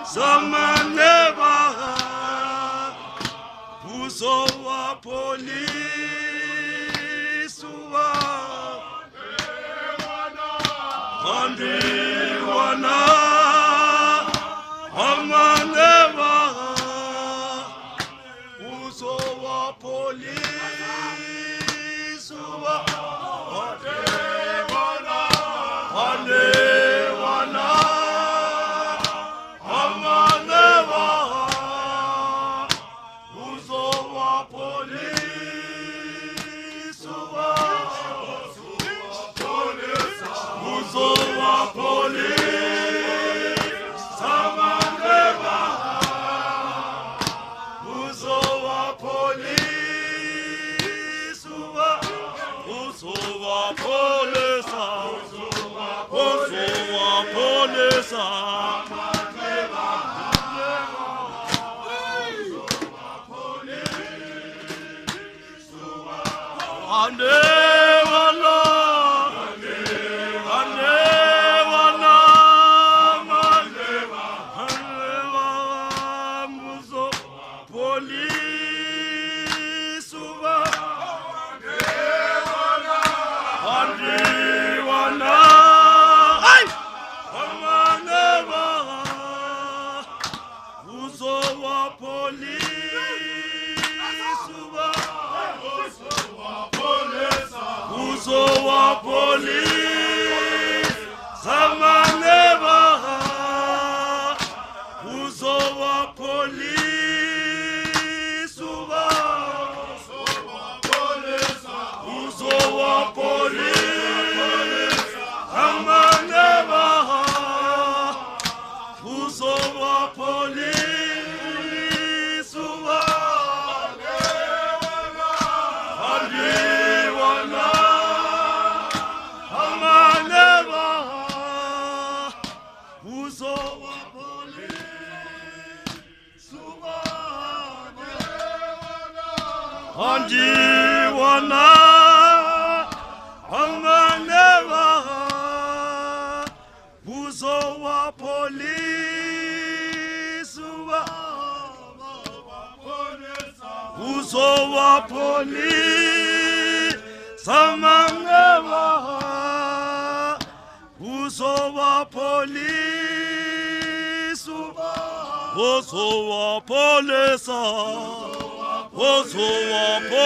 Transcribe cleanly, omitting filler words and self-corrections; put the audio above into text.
Samaneba Puso wa polisi wa Andiwana Amaneba Puso wa polisi wa Andiwana Amaneba Puso wa polisi wa Puso wa polisi Amaneba Puso wa polisi wa Puso wa polisa Puso wa polisa Anewala Anewala Anewala Muzo Police wa Anewala Ay Amaneba Muzo wa Police wa Puso wa polisi Samaneba Puso wa polisi wa Puso wa polisi Samaneba Puso wa polisi wa Andiwana Amaneba Puso wa polisi wa Andiwana Amaneba Puso wa polisi wa Puso wa polisi Samaneba Puso wa polisi Puso wa polisa Puso wa polisa.